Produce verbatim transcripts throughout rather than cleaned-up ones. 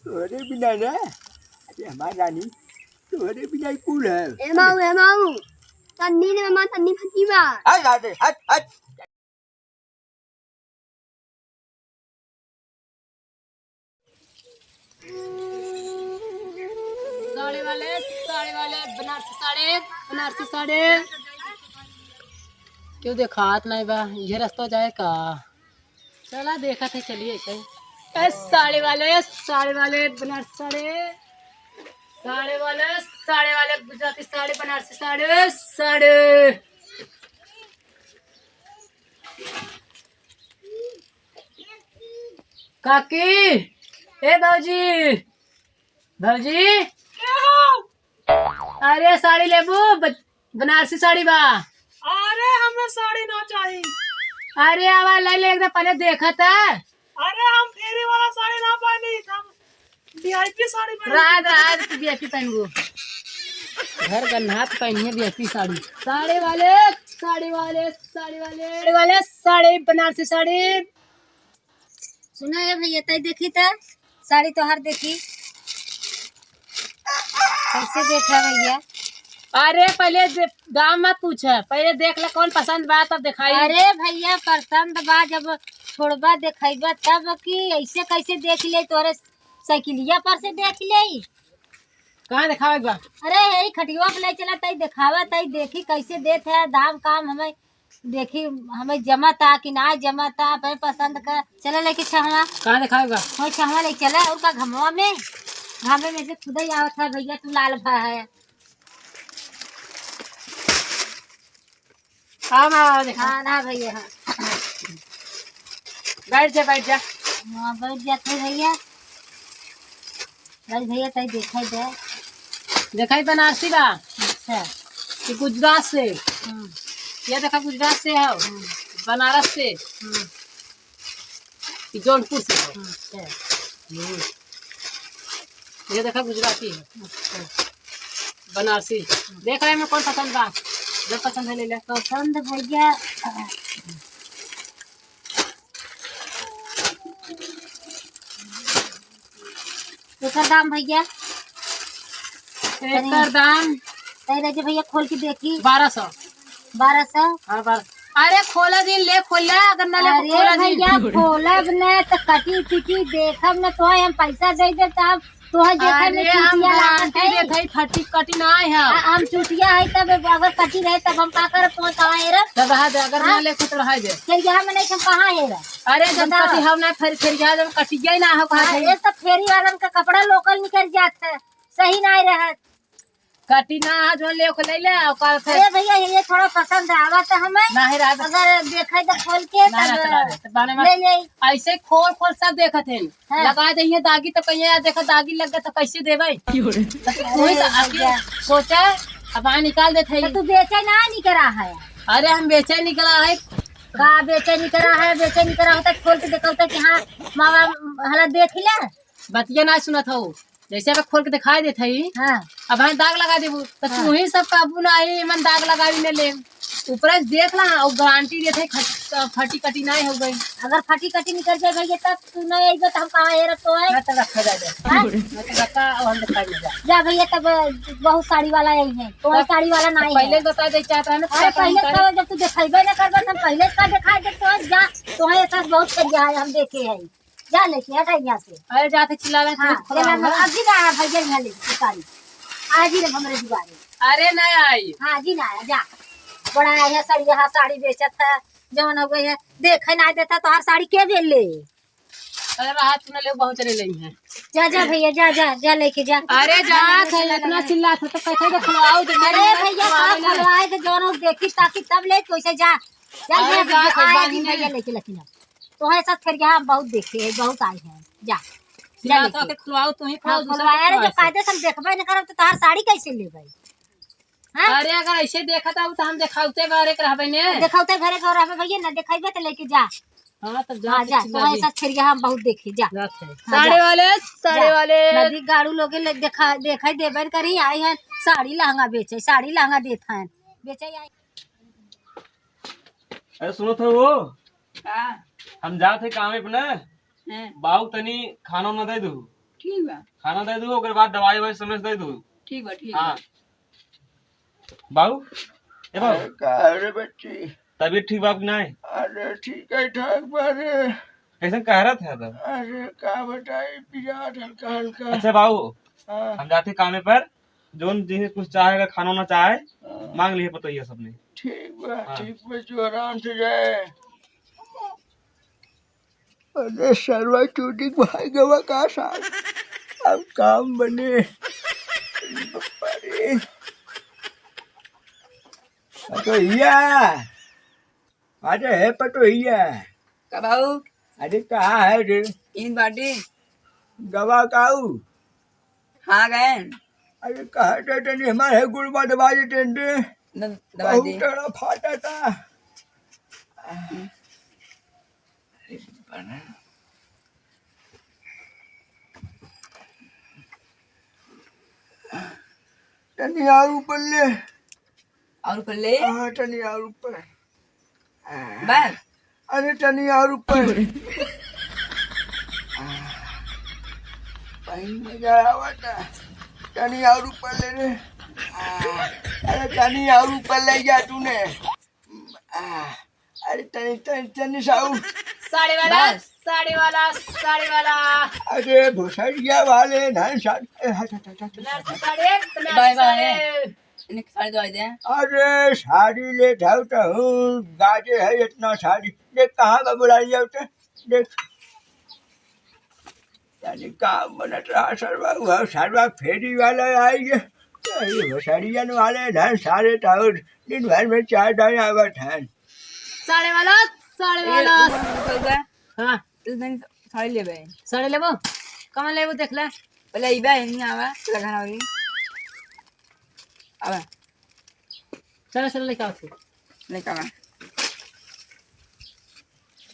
तोहरे बिना ना, अरे हमार रानी, तोहरे बिना ही कुल है। ए माऊ, ए माऊ, तन्नी ने मामा तन्नी फंसी बा। हट, हट, हट, हट। साड़ी वाले, साड़ी वाले, बनारसी साड़ी, बनारसी साड़ी। क्यों देखात नहीं बा? ये रास्ता जाए का? चला देखत है, चलिए कहीं। ए साड़ी वाले, साड़ी वाले, बनारसी साड़ी, साड़ी वाले, साड़ी वाले, गुजराती साड़ी, बनारसी साड़ी, साड़ी। काकी, ए भौजी, भौजी, अरे साड़ी लेबू? ब-, बनारसी साड़ी बा। अरे हमें साड़ी ना चाही। अरे आवा ले ले, एकदम पहले देखत है। अरे हम फेरी वाला साड़ी ना पहनी, हम वीआईपी साड़ी पहनी। रात रात की वीआईपी पहनबू। घर गन्हात पहनिए वीआईपी साड़ी। साड़ी वाले, साड़ी वाले, साड़ी वाले, साड़ी वाले, साड़ी, बनारसी साड़ी। सुना है भैया, तई देखी त साड़ी तोहार देखी कैसे देख रहा भैया। अरे पहले दे-, दाम मत पूछे, पहले देख ले कौन पसंद बा तब दिखाई। अरे भैया पसंद बा, जब छोड़बा देखैबा तब कि ऐसे कैसे देख ले, तोरे साइकिलिया पर से देख ले। कहाँ देखावे बा? अरे यही खटिया पे ले चला, तई देखावा, तई देखी कैसे देत है दाम काम हमें। देखी हमें जमता कि ना जमता, अपने पसंद का। चला लेके छहवा। कहाँ देखावे बा? वही छहवा ले चला, और का घमवा में, घामे में से खुद ही आवत है भैया, तू लाल भा है। हाँ, हाँ, हाँ, देखा। हाँ, ना भैया, हाँ। बैठ जा, बैठ जा। हाँ, बैठ जाते भैया। बस भैया, तई देखाई दे। देखाई बनारसी बा। अच्छा। कि गुजरात से। हम्म। ये देखा गुजरात से है। हम्म। बनारस से। हम्म। कि जौनपुर से है। अच्छा। हम्म। ये देखा गुजराती है। अच्छा। बनारसी। हम्म। देख रहे में कौन पसंद बा? जब पसंद है ले ले। पसंद भैया एकर दाम भैया? एकर दाम? तनी राजे भैया खोल के देखी। बारह सौ। बारह सौ? हाँ, बारह। अरे खोला दिन ले, खोला, अगर ना ले अरे खोला दिन। भैया, खोलब न त कटी पिटी देखब न, तोहे हम पैसा दे दे तब तोहे देखब न अरे हम चुटिया लागत गारंटी है। देत हई, फटी कटी ना है। आ, हम चुटिया है तब अगर कटी रहे तब हम का करब, तोहे कहाँ हेरब? तब रहा दे, अगर ना हाँ? ले खुद रहा दे। फिर यहाँ में नहीं हम कहाँ हेरब? अरे जब बताओ। कटी हम ना फिर, फिर यहाँ जब कटिया ही ना हो कहाँ हाँ, से? ये सब फेरी वालन का कपड़ा लोकल निकल जात है, सही ना रहत। कटी ना है, जो ले ओके ले ले, और का फिर अरे भैया, ये, ये थोड़ा पसंद आवा तो हमें। ना है रात। अगर देखे तो खोल के ना, तब ना, तो ना, तो बाने में ले ले। ऐसे खोल खोल सब देखत हैं। हाँ। लगा दे ये दागी तो कहिए, यार देखो दागी लग गया तो कैसे देबै? क्यों रे? तो तू ही अरे सा-, आके भैया। सोचा, अब आ निकाल देत है। तो तू बेचे ना निकरा है। अरे हम बेचे निकला है। का बेचे निकरा है? बेचे निकरा होता खोल के देखा होता कि हाँ, मामा हला देख ले। बतिया ना सुनत हो, जैसे अब खोल के दिखाई देत हई, हाँ। अब हम दाग लगा देबू, तो हाँ। तू ही सब काबू ना आई, मन दाग लगावी में ले। ऊपर से देख ला, और गारंटी देत है, खट-, फटी कटी नहीं हो गई। अगर फटी कटी निकल जाए भैया, तब तू नहीं आइबे, तो हम कहाँ हेरब तो है? ना तो रखा जाए। हाँ? ना तो रखा, और हम दिखाई नहीं जाए। जा भैया, तब बहुत साड़ी वाला आई है, तो वही तब साड़ी वाला नहीं पहले है। बता दे चाहता है ना, अरे तब पहले हम तो जब तू दिखाइबे ना करबे, तो हम पहले का दिखा दे तो है, जा, तो है ऐसा बहुत सरिया है, हम देखे हैं। जा लेके हटा यहाँ से। अरे जाते चिल्लावे हाँ, तू चला खोला ना, हुआ। अभी ना आया भैया यहाँ ले साड़ी। आज ही ना हमरे दुआरे। अरे ना आई। हाँ जी ना आया, जा। बड़ा आया है साड़ी, यहाँ साड़ी बेचत है, जौन हो गई है, देखे ना देता तो हर साड़ी के बेल ले। अरे रहा तू ना ले बहुत चले ले हैं। जा, जा भैया, जा, जा, जा लेके जा। अरे जा, जा, थे, इतना चिल्लात है तो कैसे के खुलवाओ दे, अरे मेरे भैया, का खुलवाए ना। खुलवाए थे, जौन हो देखी ताकि तब ले, कैसे जा। जा, अरे जा, जा, जा, आया बानी जी ने। भैया लेके लेकिन अब। तोहे साथ फिर यहाँ बहुत देखे है, बहुत आए हैं। जा। जा चिल्ला लेके। तो आके खुलवाओ, तू ही हाँ, खुलवाओ, दूसरा खुलवाया के रे, जब खुलवाए से। कायदे से हम देखबे न करब तो तोहार साड़ी कैसे लेबै? हाँ? अरे अगर ऐसे देखत आऊ तो हम देखाउते घरे के रहबे ने। देखाउते घरे के रहबे भैया, ना देखाइबे तो लेके जा। हाँ, तब जा हाँ, के जा, चिल्ला तोहे दे। साथ फिर यहाँ हम बहुत देखे, जा। जात है। हाँ, साड़ी जा। वाले, साड़ी जा। वाले। नदी गाड़ू लोगे ले देखा, देखाई देबे न करी, आई है साड़ी लहंगा बेचे, साड़ी लहंगा देत है। बेचे आई। अरे सुनत हो वो? का? हम जात है कामे पे ना। हैं। बाऊ तनी खाना ना दे दू। ठीक बा। खाना दे दू, ओकर बाद दवाई ववाई समय से दे दू। ठीक बा, ठीक हाँ। बा। बाबू, ए बाबू। अरे का रे बच्ची? तबीयत ठीक बा कि नाहीं? अरे ठीक है, ठाक बा रे। कैसन कहरत है तब? अरे का बताई, पिरात हल्का हल्का। अच्छा बाबू, हाँ। हम जाते कामे पर, जोन जिन्हें कुछ चाहे, अगर खाना वाना चाहे, हाँ। मांग लिए पतोहिया सबने। ठीक बा, हाँ। ठीक बा, जो आराम से जाए। अरे सरवा चोदी भाई गवा का साल, अब काम बने। अरे पतोहिया, अरे हे पटोहिया। का बाबू? अरे कहाँ है रे? इन बाटी। गवा काऊ? हाँ गए। अरे कहाँ रे तनी हमारे गुड़बा दबा दे टेंडे। द-, दबा बहुत दे। तड़ा फाटा था। तनी और ऊपर ले। और ऊपर ले? हाँ, तनी और ऊपर। बस। अरे, तनी और ऊपर। बड़ी मजा आवता। तनी और ऊपर ले रे। अरे, तनी और ऊपर ले जा तूने। अरे, तनी, तनी, तनी सा और। साड़ी वाला, बस। साड़ी वाला, साड़ी वाला। अरे, भोसड़िया वाले, ना, साड़ी, ए, हट, हट, हट, हट। बनारसी साड़ी, बनारसी बाय, बाय। साड़ी। इन्हें साड़ी दवाई दे। अरे, साड़ी ले जाओ तो हूँ, गाजे है इतना साड़ी। देख, कहाँ का बुलाई जाओ तो? देख। यानी काम बनत रहा सरवा, वह सरवा फेरी वाला आई है। अरे, भोसड़ियन वाले ना सारे तो दिन भर में चार दाएँ आवत हैं। साड़ी वाला, साड़ी ए, वाला। रुक, रुक, रुक, रुक। हाँ। तू तनी साड़ी लेबे। साड़ी लेबो? कहाँ लेबो देख ले। पहले इबे, यहीं आवा, तेरा घर आवे। आवा। चलो, चलो, लेके आओ उसको। लेके आवा।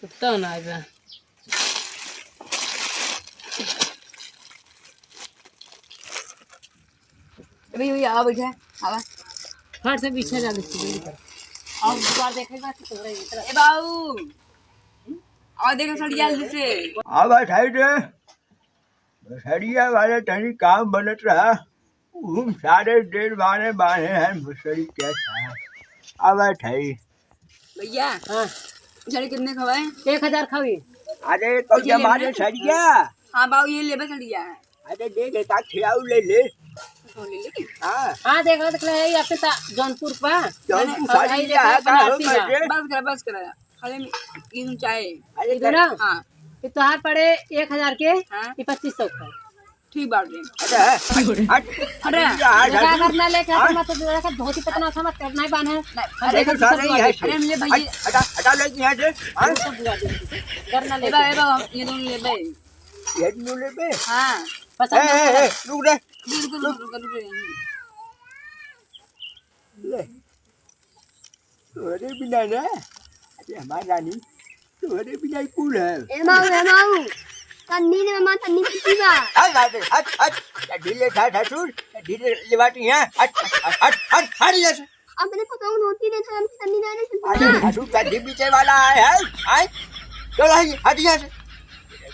सुत्ता ना इबे। अभी, अभी, आवा, बैठा, आवा। फट से पीछे जा, देखिए, जल्दी कर। और दोबारा देखेगा तो तोहरा ही तरह। ए बाबू, और देखो सड़िया जल्दी से। आवा, साइड रे। भोसड़िया वाले तनी काम बनत रहा। उहुम सारे डेढ़ बारह बारह हैं भोसड़ी के साथ। आवा, ठाई। भैया, हाँ। साड़ी कितने खवाए? एक हजार खावी। अरे, तो ये जमा लेना? दे सड़िया। हाँ बाबू, ये लेबे सड़िया। अरे, दे दे, का खियाऊ ले ले। तो ले ले। हाँ। हाँ, देखो, देख ले, ये आपके सा-, जौनपुर पा। जौनपुर हाँ, साड़ी ये लिया देखो, है, का हो बनारसी बा। मजे? बस करा, बस करा। खाली में ये तुम चाहे। अरे, ये दो ना? हाँ। ये तोहार पड़े एक हजार के, हाँ। ये पच्चीस सौ का। ठीक बात है। अरे, हट, हट, अरे, हट, हट, ये का हट। करना लेके हाँ? आता मत, जो है, धोती पतला सा मत करना है, बांधे। नहीं, हम अरे, देखो, तो सारे दूसरी ही है। बात। अरे, हम ले भैया। हट, हटा, हटा, ले यहाँ से। हाँ? ये सब बुला दे। करना ए लेके। बा, ए बा, हम ये दोनों लेबे। ये दोनों लेबे? हाँ। पसंद ए, नहीं ए, आता। ए, रुक रे। बिल्कुल, रुक, रुक, रुक, रुक। ले। तोहरे बिना ना, अरे हमार रानी, तोहरे बिना ही कुल है। ए माऊ, ए माऊ, तन्नी ने माँ तन्नी पीती बा। हट, हट, हट, हट, ढीले था ससुर, ढीले लेवाती है, हट, हट, हट, हट, हट, यहाँ से। अपने पतोह धोती देता, हम तन्नी जाने से अरे, पता। ससुर का ढीबीचे वाला है, है, है? चलो, हट, हट यहाँ से।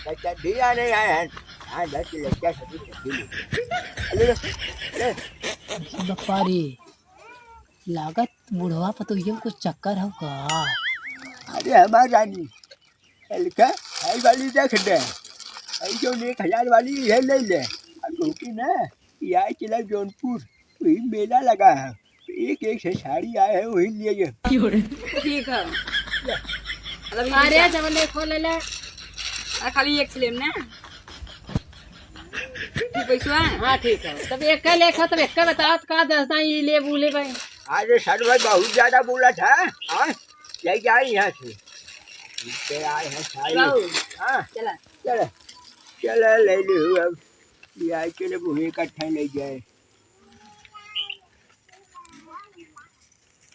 बच्चा ढीला नहीं है, है। हाँ, दस किलो, क्या ससुर का ढीले। ले, ले, ले। बप्पा रे। लागत बुढ़वा पतोहिया में कुछ चक्कर हौ का? अरे हमार रानी, हल्का, हाई वाली देख दे। हाई जौन एक हजार वाली है, ले ले। अब रुकी ना, ये आए चला जौनपुर, वही मेला लगा है। एक एक से साड़ी आए है, वही लिए ये। ठीक है। मतलब ये अरे, क्या? जब ले खो ले ले। अरे, खाली एक से लेम ना। ठीक पैसा है? हाँ, ठीक है। तब एक का लेखा, तब एक का बता, तो का दस दाई ये ले, वो ले भाई। अरे सर भाई, बहुत ज्यादा बोला था, हाँ? ले जाए यहाँ से। इनसे आए हैं सारे। बाबू, हाँ? चला। चला, चला, ले ले हो अब। ये आए, चले, वो इकट्ठा ले जाए।